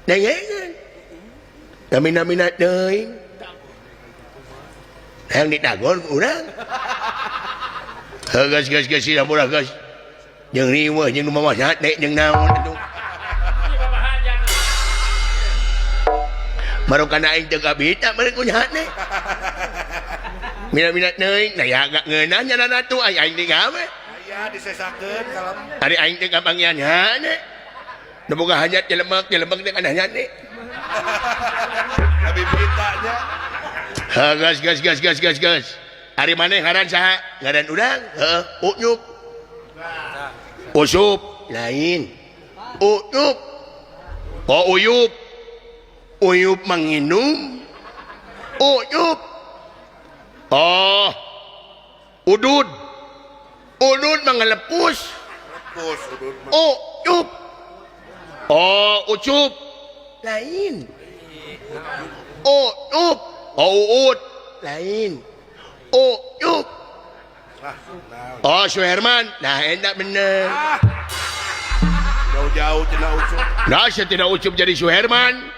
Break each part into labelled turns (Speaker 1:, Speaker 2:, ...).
Speaker 1: Dengekeun. Namina-mina teuing. Hayang ditagon ku urang. Heuh geus geus geus sia murah geus. Jeung riweuh jeung nu mawa sate jeung naon atuh. Marukana aing teu kabita beureun ku sate. Mina-mina teuing, nah ya agak ngeunah nya ratu ai aing digawe.
Speaker 2: Aya disesakeun kalem.
Speaker 1: Ari aing teh kapangian hane. Nu boga hajat jelemek jelemek teh kana hate.
Speaker 2: Abi beritanya.
Speaker 1: Heuh geus geus geus geus geus geus. Ari maneh ngaran saha? Ngaran urang? Heuh, Unyup. Usup lain. Unyup. Oh Uyup. Uyup manginum. Uyup. Oh. Udud. Udud mangalepus.
Speaker 2: Lepus udud mah.
Speaker 1: Uyup. Oh, Ucup. Lain. Uyup. Oh, Uut. Lain. Uyup.
Speaker 2: Ah, naon.
Speaker 1: Oh, Suherman. Nah, enak bener.
Speaker 2: Ah. Jauh-jauh tina Ucup.
Speaker 1: Nah, saya tidak Ucup jadi Suherman.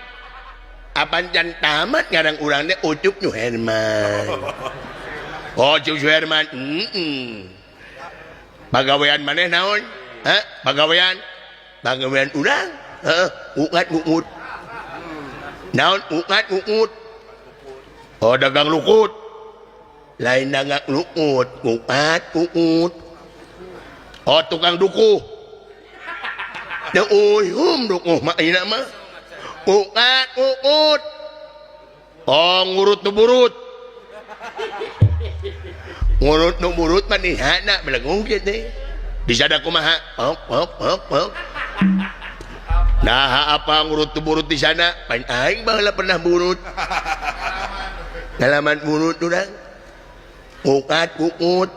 Speaker 1: Apan can tamat ngarang urang teh Ucup Suherman. Oh, Ucup Suherman. Pagawean maneh naon? Hah? Pagawean? Pagawean urang? Heeh, ukat uut. Naon ukat uut? Oh, dagang lukut. Lain dagang lukut, ukat uut. Oh, tukang dukuh. Teu uyum dukuh mah ayeuna mah. Ukat uut. Oh, ngurut nu burut. Ngurut nu burut mah dihana belegung kieu teh. Disada kumaha? Ok ok ok ok. Nah, apa ngurut nu burut di sana? Pan aing baheula pernah burut. Ngalaman burut urang. Ukat uut.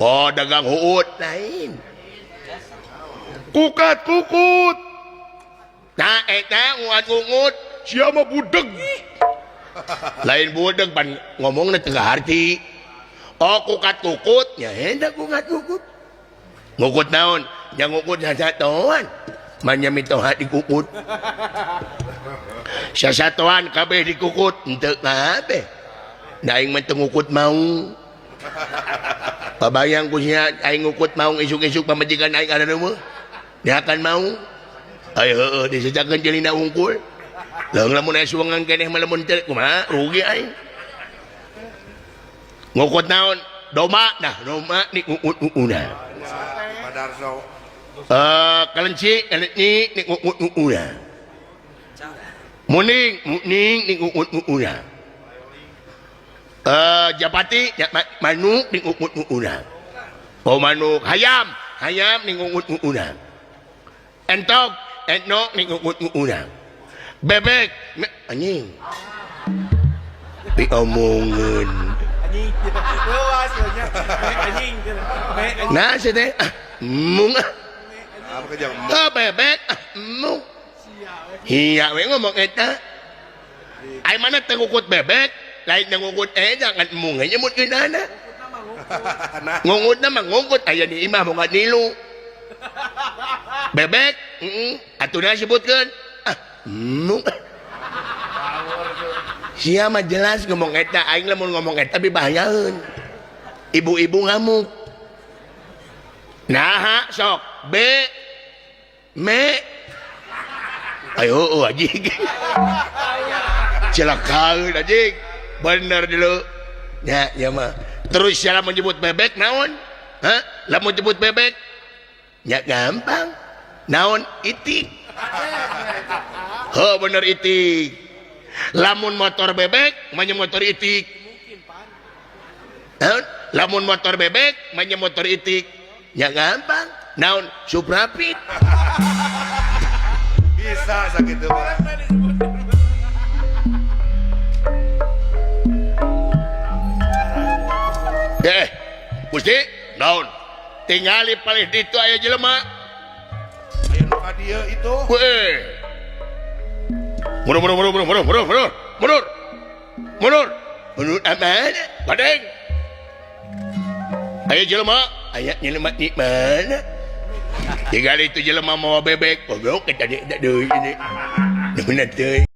Speaker 1: Oh, dagang huut lain. Kukat kukut. Nah, eta nguat ngungut sia mah budeg. Lain budeg pan ngomongna teu harti. Oh, kukat kukut nya eta kukat kukut. Ngukut naon? Nya ngukut sasatoan. Manya mitoha dikukut. Sasatoan kabeh dikukut henteu kabeh. Da aing mah teu ngukut maung. Pabayang ku sia aing ngukut maung isuk-isuk pamajikan aing ada mah. Dia akan mau. Ayo heueuh disejakeun jelina unggul. Leung lamun aya suwengan keneh mah lamun teu kumaha rugi aing. Ngukut naon? Domba nah domba dikukut-ukuna.
Speaker 2: Padarso.
Speaker 1: Kelenci kelenci dikukut-ukuna. Muning muning dikukut-ukuna. Japati manuk dikukut-ukuna. Oh manuk hayam hayam dikukut-ukuna. Entok entok dikukut-ukuna. Bebek anjing. Diomongeun.
Speaker 3: Anjing. Luas nya. Anjing.
Speaker 1: Nah, sia teh ah mung ah.
Speaker 2: Ah, kejang mung.
Speaker 1: Ah, bebek ah mung. Iya we ngomong eta. Ai mana teu ngukut bebek, lain teu ngukut jangan mung aja nyebutkeun ana.
Speaker 2: Nah.
Speaker 1: Ngungutna mah ngungkut aya di imah boga nilu. Bebek, heeh, atuna sebutkeun. Ah, mung. Sia mah jelas ngomong eta, aing lamun ngomong eta bibahayaeun. Ibu-ibu ngamuk. Nah, sok B me ayo oh, anjing. Celakaeun anjing. Bener dulu. Ya, ya mah. Terus siapa menyebut bebek naon? Hah? Lamun nyebut bebek? Ya gampang. Naon itik. Heuh bener itik. Lamun motor bebek, manya motor itik. Naon? Lamun motor bebek, manya motor itik. Ya gampang. Naon? Suprapit.
Speaker 2: Bisa sakitu mah.
Speaker 1: Gusti, naon? Tingali palih ditu aya jelema.
Speaker 2: Aya nu ka dieu itu.
Speaker 1: Weh. Mundur, mundur, mundur, mundur, mundur, mundur, mundur. Mundur. Mundur aman. Badeng. Aya jelema, aya jelema di mana? Tingali itu jelema mawa bebek. Goblok eta deui ini. Bener teuing.